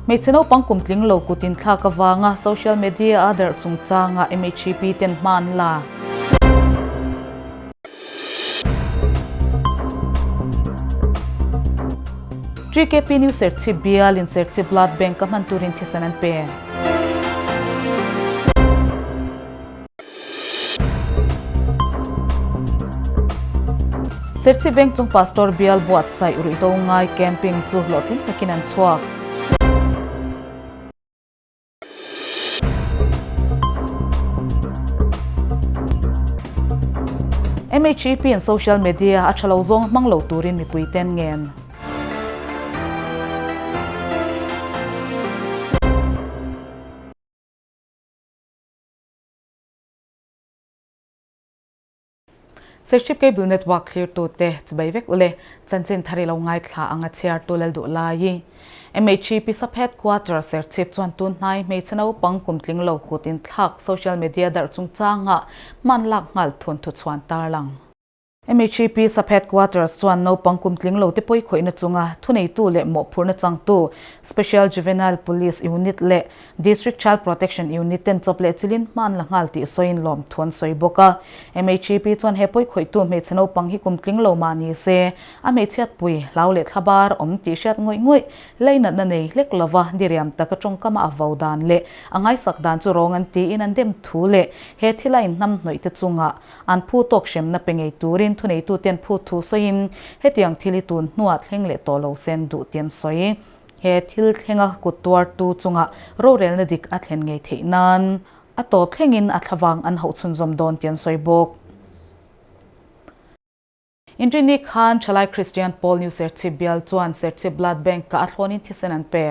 Hmeichhe naupang kum tling lo kut inthlak avanga social media a darh chungchanga MHEP ten hma an la. TKP New Serchhip bial in Serchhip Blood Bank a hman turin thisen an pe. Serchhip Vengchung Pastor bial buatsaih ruihhlo ngai camping chu hlawhtling takin an chhuak. MHEP in social media a tha lo zawng hmang lo turin mipui ten ngen. Serchhip Cable Network thlirtute chibai vek ule chanchin thar i lo ngaithla ang a chhiartu lal duh lai. MHEP Sub Headquarter Serchhip chuan tun hnai hmeichhe naupang kum tling lo kut inthlak social media darh chungchangah hman lak nghal thun thuchhuan tarlang. MHEP Sub Headquarters chuan naupang kum tling lo te pawi khawihna chunga thuneitu leh mawhphurhna changtu Special Juvenile Police Unit leh District Child Protection Unit ten chawp leh chilin hma an la nghal tih sawiin lawmthu an sawi bawk a. MHEP chuan he pawi khawihtu hmeichhe naupang hi kum tling lo mah ni se, a hmeichhiatpui hlau leh thlabar awm tih hriat ngawih ngawih leinatna nei hlek lova diriam taka tawngkama a vo dan leh a ngaisak dan chu rawng an tiin an dem thu leh he thila inhnamhnawih te chungah An phu tawk hremna pe ngei turin thuneituten phu thu sawiin hetiang thil hi tun hnuah thleng leh tawh lo sen duh tih an sawi. He thil thlenga kut tuartu chungah rorelna dik a thlen ngei theih nan a tawp thlengin a thlavang an hauh chhunzawm dawn tih an sawi bawk. Inrinni khan Thalai Kristian Pawl New Serchhip bial chuan Serchhip Blood Bank-ah a thlawnin thisen an pe.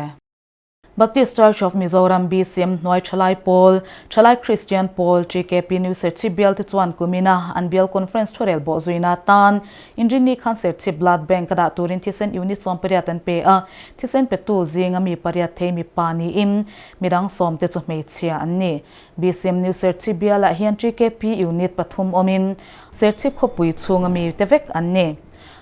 Baptist Church of Mizoram, BCM, hnuai Thalai Pawl, Thalai Kristian Pawl, TKP, New Serchhip bial te chuan kumina an bial conference thurel bawh zuina atan Inrinni khan Serchhip Blood Bank a dah turin thisen unit 18 an pe a, thisen petu zinga mi pariat thei mipa niin midang sawmte chu hmeichhia an ni. BCM New Serchhip bialah hian TKP unit pathum awmin Serchhip khawpui chhunga mi te vek an ni.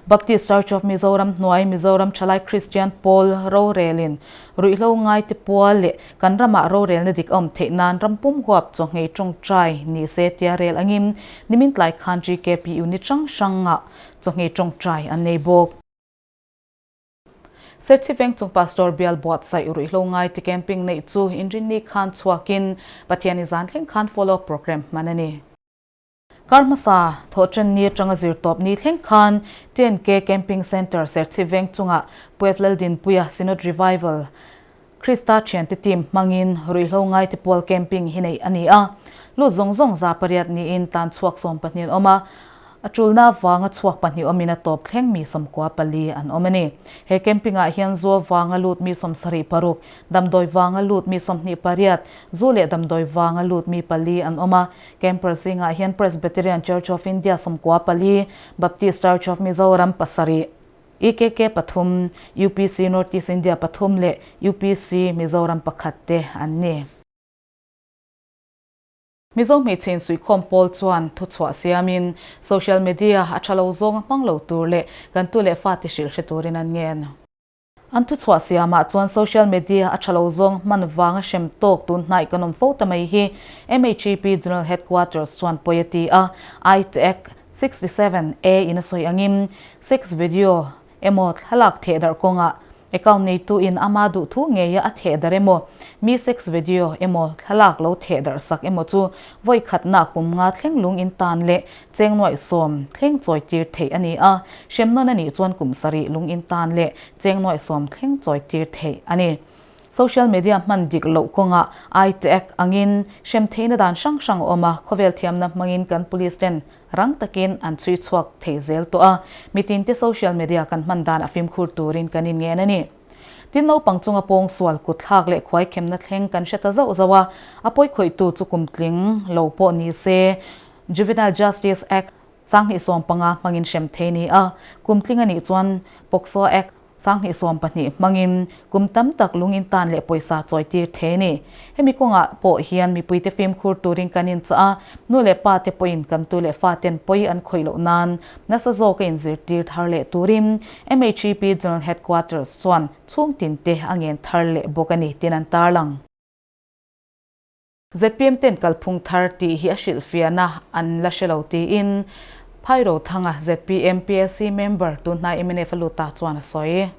Baptist Church of Mizoram hnuai Mizoram Thalai Kristian Pawl rorelin ruihhlo ngaite pual leh kan ramah rorelna dik a awm theih nan ram pum huap chaw nghei tawngtai ni se tia rel angin nimin tlai khan GKP unit hrang hrangah chaw nghei tawngtai an nei bawk. Serchhip Vengchung Pastor bial buatsaih ruihhlo ngaite camping neih chu Inrinni khan chhuakin Pathiani zan thleng khan follow up programme hman a ni. Kar hmasa, thawhṭan ni aṭanga zirtawp ni thleng khan TNK Camping Centre Serchhip Veng chungah Puef Laldinpuia Synod Revival Krista ṭhiante team hmangin ruihhlo ngaite pual camping hi neih a ni a. Lut zawng zawng 800 niin tlan chhuak 12 an awm a, a ṭulna avanga chhuak pahnih awmin a tawp thleng mi 94 an awm a ni. He camping ah hian zu avanga lut mi 76, damdawi vanga lut mi 28, zu leh damdawi vanga lut mi pali an awm a. Camper zingah hian Presbyterian Church of India 94, Baptist Church of Mizoram pasarih, EKK pathum, UPC North East India pathum leh UPC Mizoram pakhat te an ni. Mizo hmeichhe insuihkhawm pawl chuan thuchhuah siamin social media a tha lo zawnga hmang lo tur leh kan tu leh fate hrilh hre turin an ngen. An thuchhuah siamah chuan social media a tha lo zawng hman vanga hrem tawk tun hnaih kan awm fo ta mai hi MHEP General Headquarters chuan pawi a ti a. It Act 67 A in a sawi angin sex video emaw thlalak thehdarh kawngah account neitu in ama duh thu ngeia a thehdarh emaw mi sex video emaw thlalak lo thehdarh sak emaw chu vawi khatna kum nga thleng lung in tan leh Cheng nuaih sawm thleng chawi tir theih a ni a, hrem nawn a nih chuan kum sarih lung in tan leh cheng nuaih sawm thleng chawi tir theih a ni. Social media hman dik loh kawngah IT Act angin hrem theihna dan hrang hrang a awm a, khawvel thiamna hmangin kan police ten rang takin an chhui chhuak thei zel tawh a, mitinte social media kan hman dan a fimkhur turin kan inngen a ni. Tin, naupang chunga pawngsual, kutthlak leh khuaikhemna thleng kan hre ta zauh zauh a, a pawikhawihtu chu kumtling lo pawh ni se, Juvenile Justice Act 2015 hmangin hrem thei ni a, kum tling a nih chuan POCSO Act 2020 hmangin kum tam tak lung in tan leh pawisa chawi tir thei a ni. Hemi kawngah pawh hian mipuite fimkhur turin kan inchah a, nu leh pa te pawhin kan tu leh faten pawi an khawih loh nan nasa zawka inzirtir thar leh turin MHEP General Headquarters chuan chhungtin te a ngen thar leh bawk a ni tiin an tarlang. Zpm ten kalphung thar tih hi a hrilhfiahna an la hre lo tiin Phairo Thanga zpm PSC member tunhnai mnf a lut ta chuan a sawi.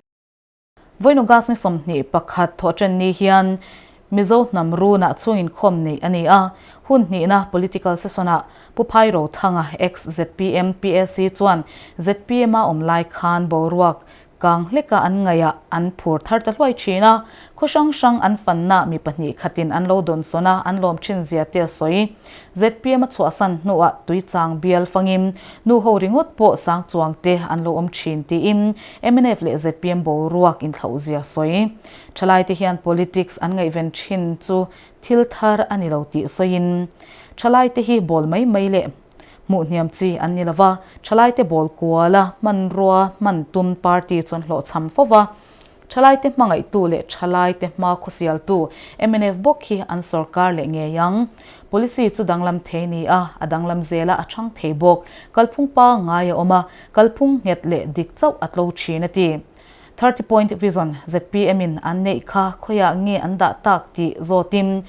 Vawiin August ni 21 thawhṭan ni hian Mizo hnam runah chhung inkhawm neih a ni a, hun hnihna political session-ah Pu Phairo Thanga ex-zpm PSC chuan zpm-a awm lai khan boruak Kang hleka an ngaihah an phur thar ta hluai thin a, khaw hrang hrang an fanna mi pahnih khatin an lo dawnsawn a, an lawm thin zia te a sawi. Zpm a chhuahsan hnuah tui chang bial fangin nu ho ringawt pawh sang chuang te an lo awm thin tiin mnf leh zpm boruak inthlauh zia a sawi. Thalaite hian politics an ngaihven thin chu thil thar a ni lo tih sawiin thalaite hi bawl mai mai leh Hmuh hniam chi an ni lova, thalaite bawl kuala hmanrua hman tum party chuan hlawhchham fo va. Thalaite hmangaihtu leh thalaite hma khawsialtu mnf bawk hi an sawrkar leh ngei ang. Policy chu danglam thei ni a, a danglam zela a chhang thei bawk. Kalphung pangngai a awm a, kalphung nghet leh dik chauh a tlo thin a ti. Thirty point vision zpm in an neih kha khawiah nge an dah tak tih zawtin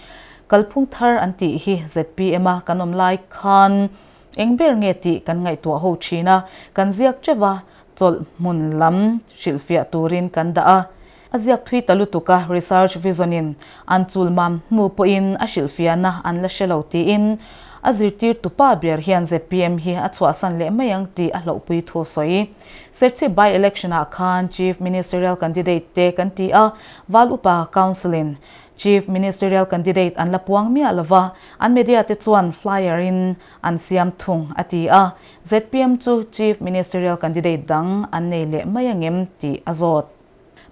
kalphung thar an tih hi zpm a kan awm lai khan eng ber nge tih kan ngaihtuah ho thin a, kan ziak teuh a, chawlh hmun lam hrilhfiah turin kan dah a. A ziak thui ta lutuk a, research vision in an chul mam hnu pawhin a hrilhfiahna an la hre lo tiin a zirtirtu pa ber hian zpm hi a chhuahsan leh mai ang tih a hlauhpui thu a sawi. Serchhip by-election ah khan Chief Ministerial Candidate te kan ti a, Val Upa Council in Chief Ministerial Candidate an la puang miah lova, an media te chuan flyer in an siam thung a ti a, zpm chu Chief Ministerial Candidate dang an nei leh mai angem tih a zawt.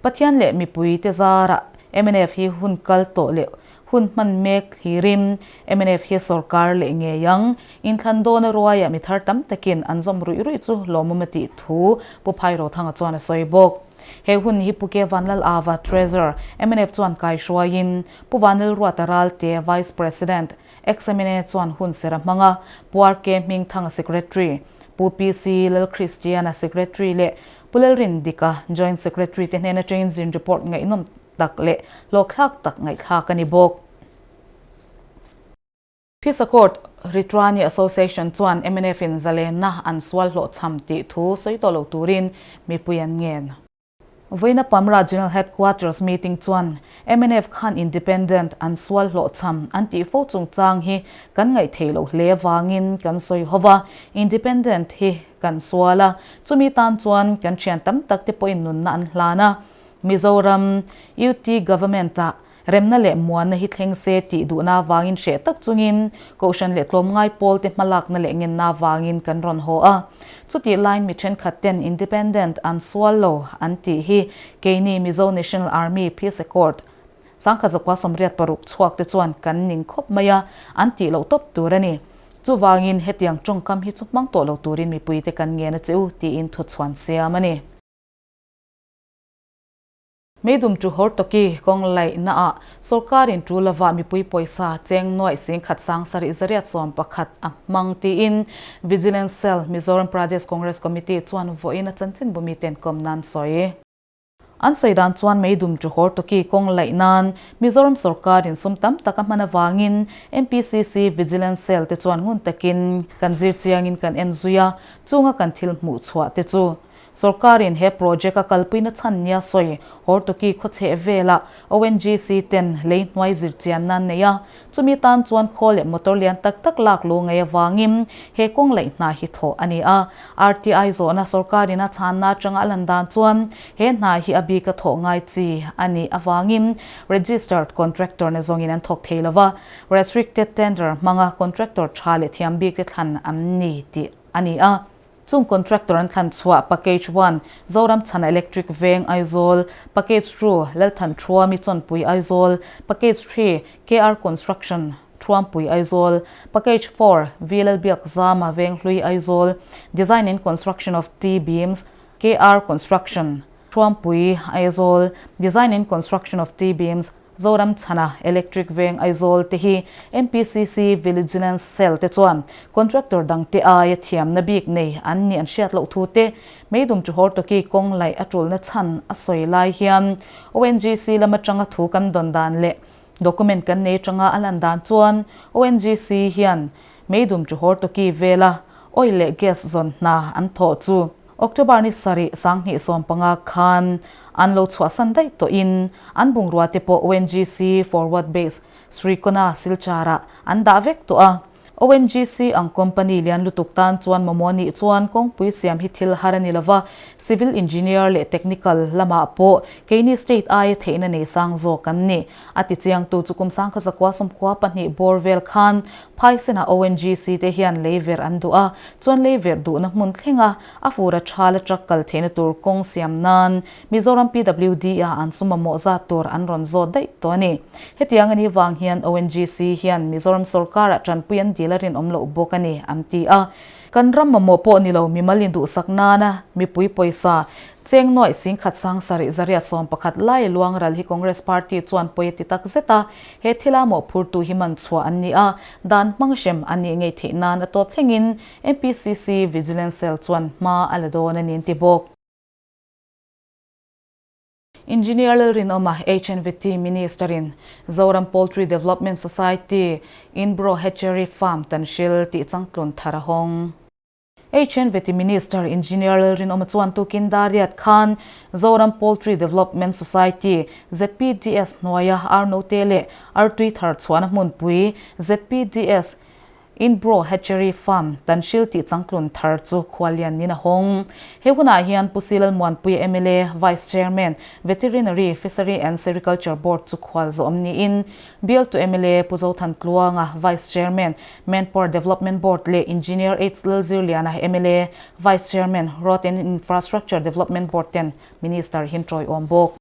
Pathian leh mipui te zarah mnf hi hun kal tawh leh hun hman mek thlirin mnf hi sawrkar leh ngei ang. Inthlan dawna ruaiah mi thar tam takin an zawm ruih ruih chu lawmawm a tih thu Pu Phairothanga chuan a sawi bawk. He hun hi Pu Ke Vanlal Ava, Treasurer, mnf chuan kaihruaiin Pu Vanlalruata Ralte, Vice President, Ex-MNA chuan hun ser a hmang a, Pu RK Hmingthanga Secretary, Pu PC Lalchristiana Secretary leh Pu Lalrindika, Joint Secretary te hnen atangin zin report ngaihnawm tak leh hlawkthlak tak ngaihthlak a ni bawk. Phisa Court Ritrani Association chuan mnf in zalenna an sual hlawhchham tih thu sawi tawh lo turin mipui an ngen. Vawiina Pamra General Headquarters meeting chuan mnf khan Independent an sual hlawhchham an tih fo chungchang hi kan ngaihtheih loh hle avangin kan sawi ho va, Independent hi Kan sual a, chumi tan chuan kan thian tam tak te pawhin nunna an hlan a. Mizoram UT Government ah remna leh muanna hi thleng se tih duhna avangin hreh tak chungin Kohhran leh tlawmngai pawl te hmalakna leh ngenna avangin kan rawn haw a. Chutih laiin mi thenkhat ten Independent an sual lo an tih hi keini Mizo National Army Peace Accord 1986 chhuak te chuan kan ning khawp mai a, an tih loh tawp tur a ni. Chuvangin hetiang tawngkam hi chu hmang tawh lo turin mipuite kan ngen a che u tiin thuchhuan siam a ni. Meidum tu Hortoki kawng laihnaah sawrkarin tu lova mipui pawisa cheng nuaih singkhat sang sarih zariat 11 a hmang tiin Vigilance Cell Mizoram Pradesh Congress Committee chuan vawiin a chanchinbu miten kawm nan sawi. An sawi dan chuan Meidum chu Hortoki kawng laih nan Mizoram sawrkarin sum tam tak a hman avangin MPCC Vigilance Cell te chuan ngun takin kan zir chiangin kan en zui a, chunga kan thil hmuh chhuah te chu sawrkarin he project a kalpuina chhan nia sawi Hortoki khawchheh velah ONGC ten lei hnuai zir chian nan nei a, chumi tan chuan khaw leh motor lian tak tak lak lu ngei avangin he kawng laih hna hi thawh a ni a. RTI zawhna sawrkarin a chhanna atanga a lan dan chuan he hna hi a bika thawh ngai chi a nih avangin registered contractor na zawngin an thawk thei lova, restricted tender hmanga contractor tha leh thiam bikte thlan an ni tih a ni a. Chung contractor an thlan chhuah Package One, Zoram Chhana Electric Veng, Aizawl, Package Two, Lalthan Thuami Chawnpui, Aizawl, Package Three, KR Construction, Thuampui, Aizawl, Package Four, V Lalbiakzama, Venghlui, Aizawl, Design and Construction of T-Beams, KR Construction. Thuampui, Aizawl, Design and Construction of T-Beams, Zoram Chhana, Electric Veng, Aizawl te hi MPCC Viligilance Cell te chuan contractor dangte aia thiamna bik nei an nih an hriat loh thu te Meidum chu Hortoki kawng laih a tulna chhan a sawi lai hian ONGC lam atanga thu kan dawn dan leh document kan nei atanga a lan dan chuan ONGC hian Meidum chu Hortoki vela oil leh gas zawn hna an thawh chu October ni sarih 2015 khan an lo chhuahsan daih tawhin an bungrua te pawh ONGC Forward Base Srikona Silchar ah an dah vek tawh a. ONGC ang company lian lutuk tan chuan mamawh nih chuan kawngpui siam hi thil har a ni lova, civil engineer leh technical lamah pawh keini state aia theihna nei sang zawk an ni. A ti chiangtu chu kum 1992 bawr vel khan Phaisenah ONGC te hian lei verh an duh a, chuan lei verh duhna hmun thlenga a fur a thala truck kal theihna tur kawng siam nan Mizoram PWD ah an sum mamawh zat tur an rawn zawt daih tawh a ni. Hetiang a nih vang hian ONGC hian Mizoram sorkarah tanpui an dil a rinawm loh bawk a ni, an ti a. Kan ram mamawh pawh ni lo mimal induhsak nana mipui pawisa cheng nuaih 10,000 711 lai luang ral hi Congress Party chuan pawi a ti tak zet a, he thila mawhphurtu hi man chhuah an ni a, dan hmang hrem a nih ngei theih nan a tawp thlengin MPCC Vigilance Cell chuan hma a la dawn a ni an ti bawk. Engineer Lalrinawma, HNVT Minister-in Zoram Poultry Development Society Inbro Hatchery Farm Tanhril tih changtlun thar a hawng. HNVT Minister Engineer Lalrinawma chuan tukin Dariat khan Zoram Poultry Development Society, ZPDS, hnuaia Arnote leh Artui thar chhuahna hmunpui ZPDS Inbro Hatchery Farm Tanhril tih changtlun thar chu khuallian niin a hawng. He hunah hian Pu Silal Muanpuia mla, Vice Chairman, Veterinary, Fishery and Sericulture Board chu khual zawm niin Bialtu mla Pu Zothan Tluanga, Vice Chairman, Manpower Development Board leh Engineer H Lalzirliana mla, Vice Chairman, Road and Infrastructure Development Board ten Minister hi an tawiawm bawk.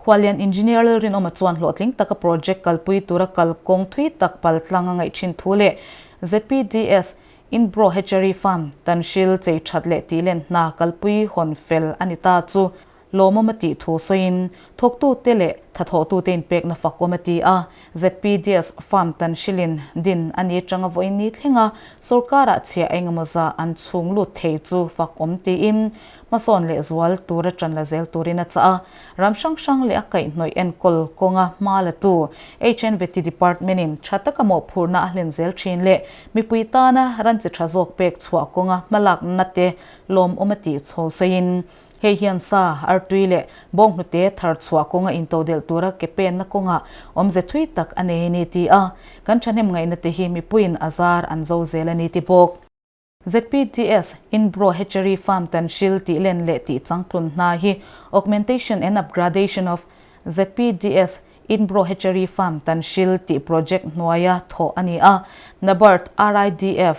Khualian Engineer Lalrinawma chuan hlawhtling taka project kalpui tura kalkawng thui tak pal tlang a ngaih thin thu leh ZPDS Inbro Hatchery Farm Tanhril chei that leh tih len hna kalpui hawn fel a ni ta chu lawmawm a tih thu sawiin thawktute leh thathawhtute inpekna fakawm a ti a. ZPDS Farm Tanhrilin din a ni atanga vawiin ni thlenga sorkarah chhiah engemaw zah an chhung lut thei chu fakawm tiin Hmasawn leh zual tura ṭan la zel turin a chah a, ram hrang hrang leh a kaihhnawih enkawl kawnga hma latu HNVT Department-in ṭha taka mawhphurhna a hlen zel ṭhin leh mipui tana ran chi ṭha zawk pek chhuah kawnga hmalakna te lawmawm a tih chho sawiin hei hian sa, artui leh bawnghnute thar chhuah kawnga intodelh tura ke penna kawngah awmze thui tak a nei a ni ti a, kan ṭhahnem ngaihna te hi mipuiin a zar an zo zel a ni ti bawk. ZPDS, Inbro Hatchery Farm Tanhril tih len leh tih changtlun hna hi Augmentation and Upgradation of ZPDS, Inbro Hatchery Farm Tanhril tih project hnuaia thawh a ni a. NABARD RIDF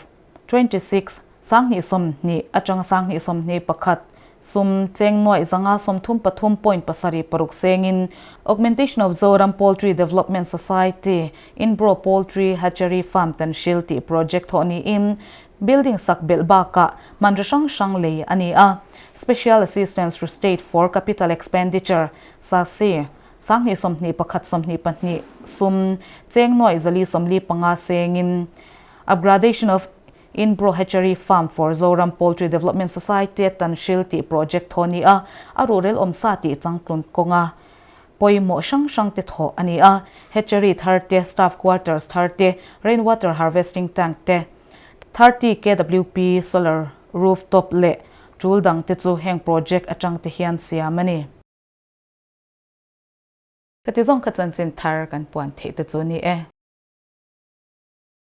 26, 2020 atanga 2021 sum cheng nuaih zanga 33.76 sengin Augmentation of Zoram Poultry Development Society, Inbro Poultry Hatchery Farm Tanhril tih project thawh niin building sak belh bakah hmanraw hrang hrang lei a ni a. Special Assistance to State for Capital Expenditure, SASCE, 2021 22 sum cheng nuaih 445 sengin Upgradation of Inbro Hatchery Farm for Zoram Poultry Development Society Tanhril tih project thawh a ni a, a ruhrel awmsa tih changtlun kawnga pawimawh hrang hrang te thawh a ni a. Hatchery thar te, staff quarters thar te, rain water harvesting tank te, 30 KWP solar roof top leh tul dang te chu heng project atang te hian siam a ni. Ka ti zawng kha chanchin thar kan puan theih te chu a ni e.